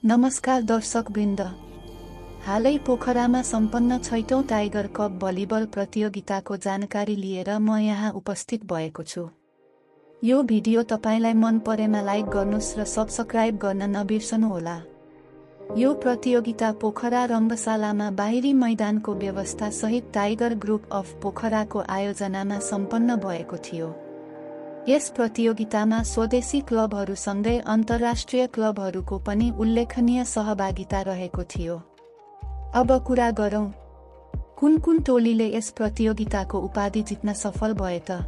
नमस्कार दर्शकवृन्द। हालै पोखरामा सम्पन्न 6औं टाइगर कप भलिबल प्रतियोगिताको जानकारी लिएर म यहाँ उपस्थित भएको छु। यो भिडियो तपाईलाई मन परेमा लाइक गर्नुस् र सब्स्क्राइब गर्न नबिर्सनुहोला। यो प्रतियोगिता पोखरा रङ्गशालामा बाहिरी मैदानको व्यवस्था सहित टाइगर ग्रुप अफ पोखराको आयोजनामा सम्पन्न भएको थियो। यस प्रतियोगितामा स्वदेशी क्लबहरूसँगै अन्तर्राष्ट्रिय क्लबहरूको पनि उल्लेखनीय सहभागिता रहेको थियो। अब कुरा गरौँ, कुन कुन टोलीले यस प्रतियोगिताको उपाधि जित्न सफल भए त?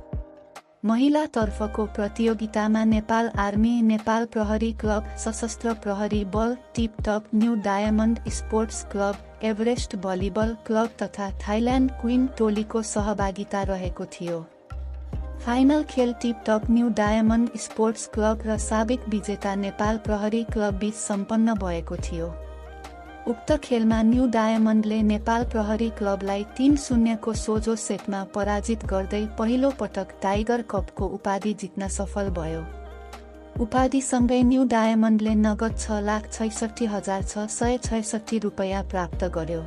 महिला तर्फको प्रतियोगितामा नेपाल आर्मी, नेपाल प्रहरी क्लब, सशस्त्र प्रहरी बल, tip top new diamond sports club, Everest volleyball club तथा थाइल्यान्ड क्वीन टोलीको सहभागिता रहेको थियो। फाइनल खेल tip top new diamond sports club र साबिक विजेता नेपाल प्रहरी क्लब बीच सम्पन्न भएको थियो। उक्त खेलमा न्यू डायमन्डले नेपाल प्रहरी क्लबलाई 3-0 को सोझो सेटमा पराजित गर्दै पहिलो पटक टाइगर कपको उपाधि जित्न सफल भयो। उपाधिसँगै न्यू डायमन्डले नगद 6,66,666 रुपैयाँ प्राप्त गर्यो।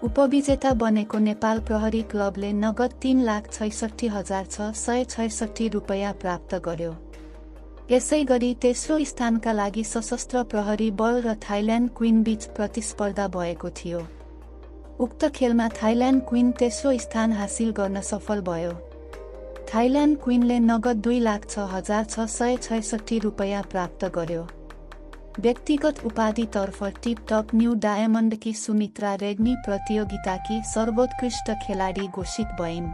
उपविजेता बनेको नेपाल प्रहरी क्लबले नगद 3,66,666 रुपैयाँ प्राप्त गर्यो। यसैगरी तेस्रो स्थानका लागि सशस्त्र प्रहरी बल र थाइल्यान्ड क्वीन बीच प्रतिस्पर्धा भएको थियो। उक्त खेलमा थाइल्यान्ड क्वीन तेस्रो स्थान हासिल गर्न सफल भयो। थाइल्यान्ड क्वीनले नगद 2,06,666 रुपैयाँ प्राप्त गर्यो। व्यक्तिगत उपाधितर्फ टिप टप न्यू डायमन्डकी सुमित्रा रेग्मी प्रतियोगिताकी सर्वोत्कृष्ट खेलाडी घोषित भइन्।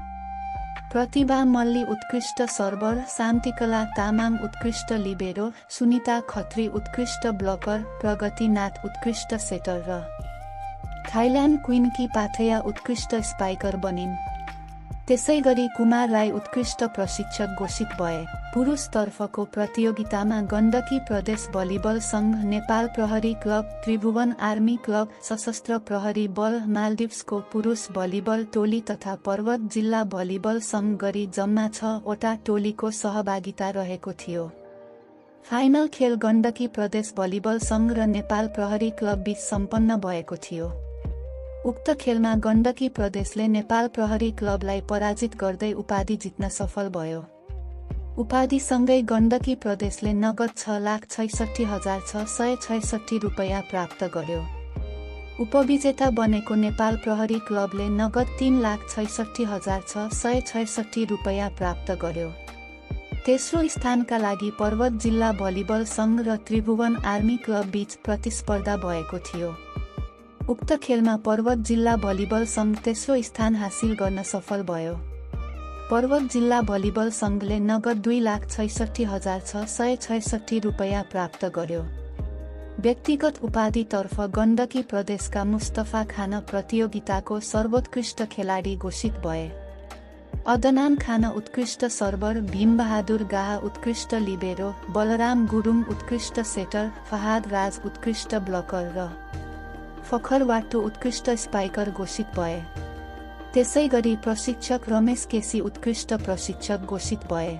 प्रतिभा मल्ली उत्कृष्ट सर्भर, शान्तिकला तामाङ उत्कृष्ट लिबेरो, सुनिता खत्री उत्कृष्ट ब्लकर, प्रगति नाथ उत्कृष्ट सेटर र थाइल्यान्ड क्वीनकी पाथेया उत्कृष्ट स्पाइकर बनिन्। त्यसैगरी कुमार राई उत्कृष्ट प्रशिक्षक घोषित भए। पुरुष तर्फको प्रतियोगितामा गण्डकी प्रदेश भलिबल सङ्घ, नेपाल प्रहरी क्लब, त्रिभुवन आर्मी क्लब, सशस्त्र प्रहरी बल, माल्दिप्सको पुरुष भलिबल टोली तथा पर्वत जिल्ला भलिबल सङ्घ गरी जम्मा 6 वटा टोलीको सहभागिता रहेको थियो। फाइनल खेल गण्डकी प्रदेश भलिबल सङ्घ र नेपाल प्रहरी क्लब बीच सम्पन्न भएको थियो। उक्त खेलमा गण्डकी प्रदेशले नेपाल प्रहरी क्लबलाई पराजित गर्दै उपाधि जित्न सफल भयो। उपाधिसँगै गण्डकी प्रदेशले नगद 6,66,666 रुपैयाँ प्राप्त गर्यो। उपविजेता बनेको नेपाल प्रहरी क्लबले नगद 3,66,666 रुपैयाँ प्राप्त गर्यो। तेस्रो स्थानका लागि पर्वत जिल्ला भलिबल सङ्घ र त्रिभुवन आर्मी क्लब बीच प्रतिस्पर्धा भएको थियो। उक्त खेलमा पर्वत जिल्ला भलिबल सङ्घ तेस्रो स्थान हासिल गर्न सफल भयो। पर्वत जिल्ला भलिबल सङ्घले नगद 2,66,666 रुपैयाँ प्राप्त गर्यो। व्यक्तिगत उपाधितर्फ गण्डकी प्रदेशका मुस्तफा खान प्रतियोगिताको सर्वोत्कृष्ट खेलाडी घोषित भए। अदनान खान उत्कृष्ट सर्भर, भीमबहादुर गाह उत्कृष्ट लिबेरो, बलराम गुरुङ उत्कृष्ट सेटर, फहाद राज उत्कृष्ट ब्लकर र फखर वाटो उत्कृष्ट स्पाइकर घोषित भए। त्यसैगरी प्रशिक्षक रमेश केसी उत्कृष्ट प्रशिक्षक घोषित भए।